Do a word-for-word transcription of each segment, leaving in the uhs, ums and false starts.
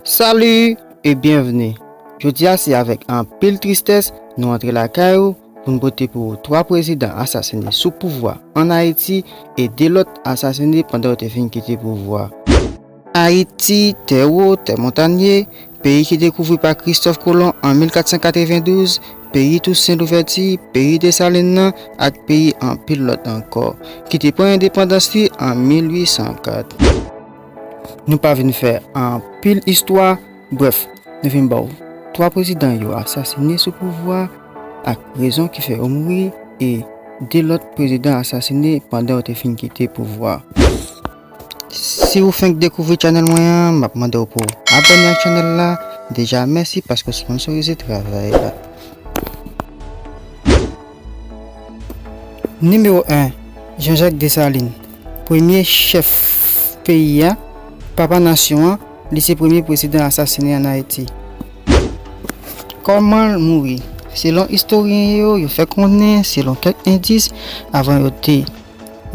Salut et bienvenue. Jodi a se avèk anpil tristès nou antre lakay ou pou n pote pou ou twa prezidan asasine sou pouvwa an Ayiti e de lòt asasine pandan yo te fin kite pouvwa. Ayiti, tè wo, tè montanye, peyi ki dekouvri pa Kristòf Kolon an mil kat san katrevendouz, peyi Tousen Louvèti, peyi Desalin nan, ak peyi anpil lòt ankò, ki te pran endepandans li an mil uit san kat. Nou pa vin fè anpil istwa, brèf, nou vin ba w twa prezidan yo asasine sou pouvwa ak rezon ki fè yo mouri, e de lòt prezidan asasine pandan yo te fin kite pouvwa. Si w fenk dekouvri channel mwen an, m ap mande w pou w abòne ak channel la. Deja, mèsi paske w sponsorize travay la. Nimewo en, Jean-Jacques Dessalines, premye chèf peyi a, papa nasyon an, li se premye prezidan asasine an Ayiti. Kòman l mouri? Selon istoryen yo, yo fè konnen, selon kèk endis, avan yo te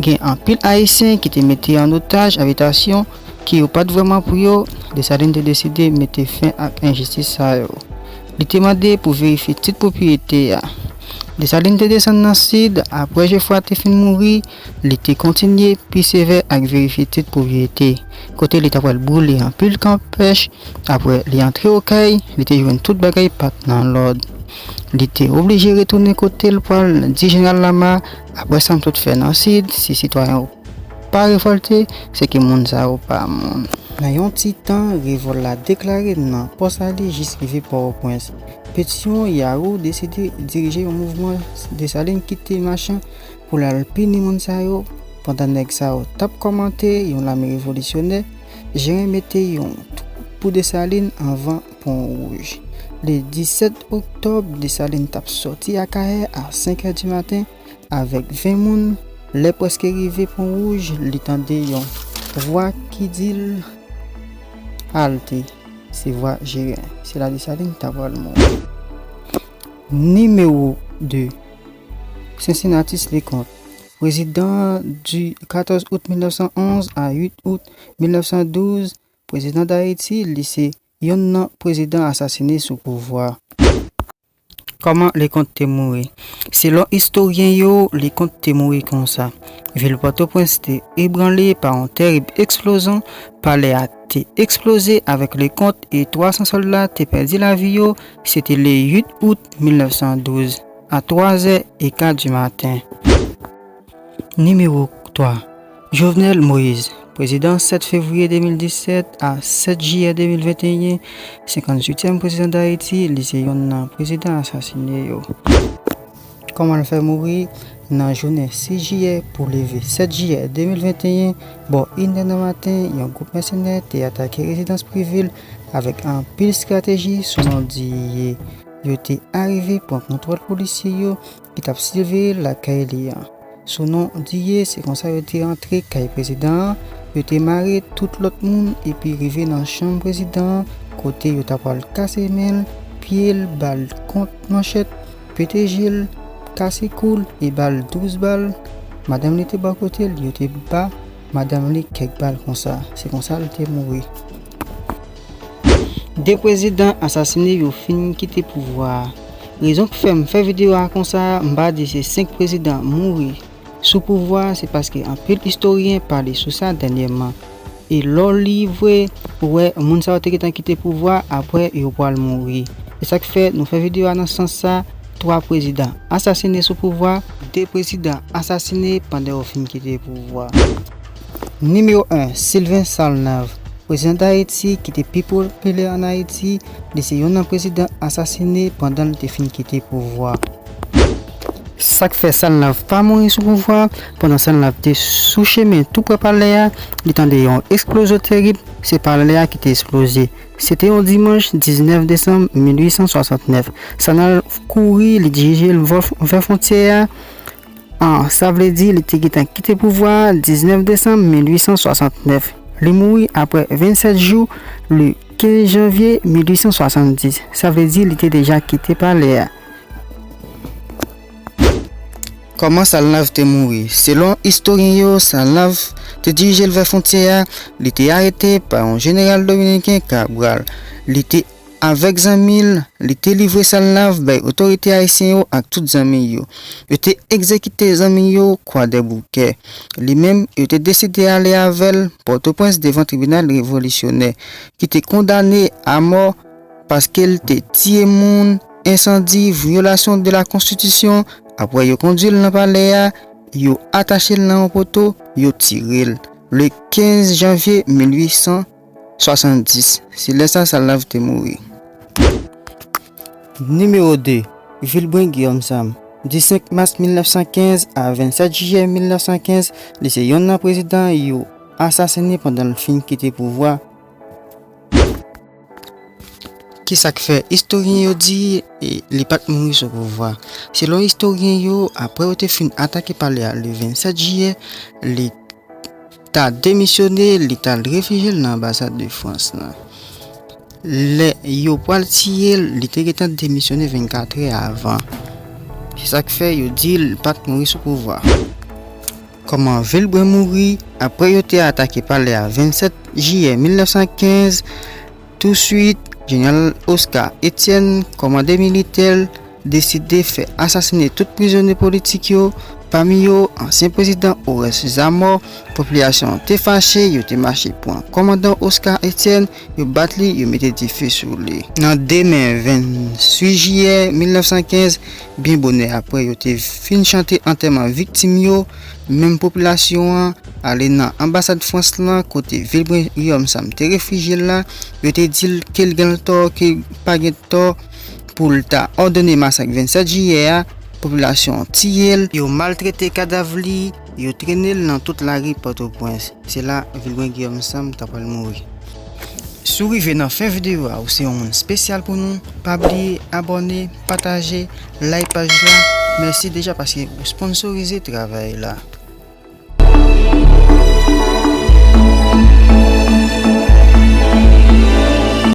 gen anpil Ayisyen ki te mete an otaj abitasyon ki yo pa t vrèman pou yo, Desalin te deside mete fen ak enjistis sa yo. Li te mande pou verifye tit pwopriyete a. Desalin te desann nan Sid, apre Jefra te fin mouri, li te kontinye pi sevè ak verifye tit pwopriyete, kote li ta pral boule anpil kanpèch. Apre li antre Okay, li te jwenn tout bagay pa t nan lòd. Li te oblije retounen kote l pral di Jeneral Lama, apre sa m sot fè nan Sid, si sitwayen yo pa revòlte, se ke moun sa yo pa moun. Nan yon ti tan, revòl la deklare nan Pòsalye jis rive Pòtoprens. Petion Yaro deside dirije yon mouvman Desalin kite machan pou l al pini moun sa yo. Pandan nèg sa yo t ap kòmante yon lame revolisyonè, Jerin mete yon twoup pou Desalin anvan Pon Wouj. Le disèt oktòb, Desalin t ap sòti Akayè a senk è di maten avèk ven moun. Lè prèske rive Pon Wouj, li tande yon vwa ki di l, "Halte." Se vwa Jerin. Se la Desalin ta pral mouri. Nimewo de, Cincinnatus Leconte, prezidan di katòz out mil nèf san onz a uit out mil nèf san douz, prezidan Dayiti, li se yonn nan prezidan asasine sou pouvwa. Kòman Leconte te mouri? Selon istoryen yo, Leconte te mouri konsa. Vil Pòtoprens te ebranle pa yon tèrib eksplozyon. Palè a te eksploze avèk Leconte e twa san sòlda te pèdi lavi yo. Se te le uit out mil nèf san douz, a twa zè e ka di maten. Nimewo twa, Jovenel Moïse, prezidan sèt fevriye de mil disèt a sèt jiyè de mil venteyen, senkantuityèm prezidan Dayiti, li se yonn nan prezidan asasine yo. Kòman l fè mouri? Nan jounen sis jiyè pou leve sèt jiyè de mil venteyen, bò inè nan maten, yon gwoup mèsenè te atake rezidans prive l avèk anpil estrateji, selon di yo. Yo te arive pran kontwòl polisye yo ki t ap siveye lakay li an. Sou non di yo, se konsa yo te rantre kay prezidan an, yo te mare tout lòt moun epi rive nan chanm prezidan an, kote yo ta pral kase men l, piye l, ba l kont manchèt, pete je l, kase kou l e ba l douz bal. Madanm li te bò kote l, yo te ba madanm li kèk bal konsa. Se konsa l te mouri. De prezidan asasine yo fin kite pouvwa a. Rezon k fè m fè videyo a konsa, m pa di se senk prezidan mouri sou pouvwa a, se paske anpil istoryen pale sou sa dènyèman. E lè w li vre, ou wè moun sa yo te gentan kite pouvwa, apre yo pral mouri. Se sa k fè nou fè videyo a nan sans sa, twa prezidan asasine sou pouvwa, de prezidan asasine pandan yo fin kite pouvwa. Nimewo en, Sylvain Salnave, prezidan Dayiti ki te pi popilè ann Ayiti, li se yonn nan prezidan asasine pandan l te fin kite pouvwa. Sa k fè Salnave pa mouri sou pouvwa, pandan Salnave te sou chemen tou prè palè a, li tande yon eksplozyon terib, se palè a ki te eksploze. Se te yon dimanch diznèf desanm mil uit san swasantnèf. Salnave kouri, li dirije l vè, vè fwontyè a. An, sa vle di li te gentan kite pouvwa a diznèf desanm mil uit san swasantnèf. Li mouri apre vennsèt jou, le kenz janvye mil uit san swasanndis. Sa vle di li te deja kite palè a. Kòman Salnave te mouri? Selon istoryen yo, Salnave te dirije l vè fwontyè a, li te arete pa yon jeneral dominiken, Cabral. Li te avèk zanmi l, li te livre Salnav bay otorite ayisyen yo ak tout zanmi yo. Yo te egzekite zanmi yo Kwadèboukè. Li menm, yo te deside ale avè l Pòtoprens devan tribinal revolisyonè, ki te kondane a mò paske l te tiye moun, ensandi, vyolasyon de la konstitisyon. Apre yo kondui l nan palè a, yo atache l nan yon poto, yo tire l le kenz janvye mil uit san swasanndis. Se lè sa Salnav te mouri. Nimewo de, Vilbrun Guillaume Sam. Disenk mas mil nèf san kenz a vennsèt jiyè mil nèf san kenz, li se yonn nan prezidan yo asasinen pandan l fin kite pouvwa. Kisa k fè istoryen yo di, e, li pa t mouri sou pouvwa? Selon istoryen yo, apre yo te fin atake palè a le vennsèt jiyè, li ta demisyone, li t al refijye l nan anbasad de Frans lan. Lè yo pral tiye l, li te gentan demisyone vennkatrè avan. Se sa k fè yo di l pa t mouri sou pouvwa. Kòman Vilbrun mouri? Apre yo te atake palè a vennsèt jiyè mil nèf san kenz, touswit, jeneral Oscar Etienne, kòmandè militè l, deside fè asasinen tout prizonye politik yo, pami yo ansyen prezidan Oreste Zamor. Popilasyon an te fache, yo te mache pran kòmandan Oscar Etienne, yo bat li, yo mete dife sou li. Nan demen venntwit jiyè mil nèf san kenz, byen bonè apre yo te fin chante antèman viktim yo, menm popilasyon an ale nan anbasad Frans lan, kote Vilbrun Guillaume Sam te refijye l la. Yo te di l ke l gen tò, ke l pa gen tò pou l ta òdone masak vennsèt jiyè a. Popilasyon an tiye l, yo maltrete kadav li, yo trennen l nan tout lari Pòtoprens. Se la Vilbrun Guillaume Sam ta pral mouri. Si w rive nan fen videyo a, ou se yon moun espesyal pou nou. Pa bliye abòne, pataje, like paj la. Mèsi deja paske ou sponsorize travay la.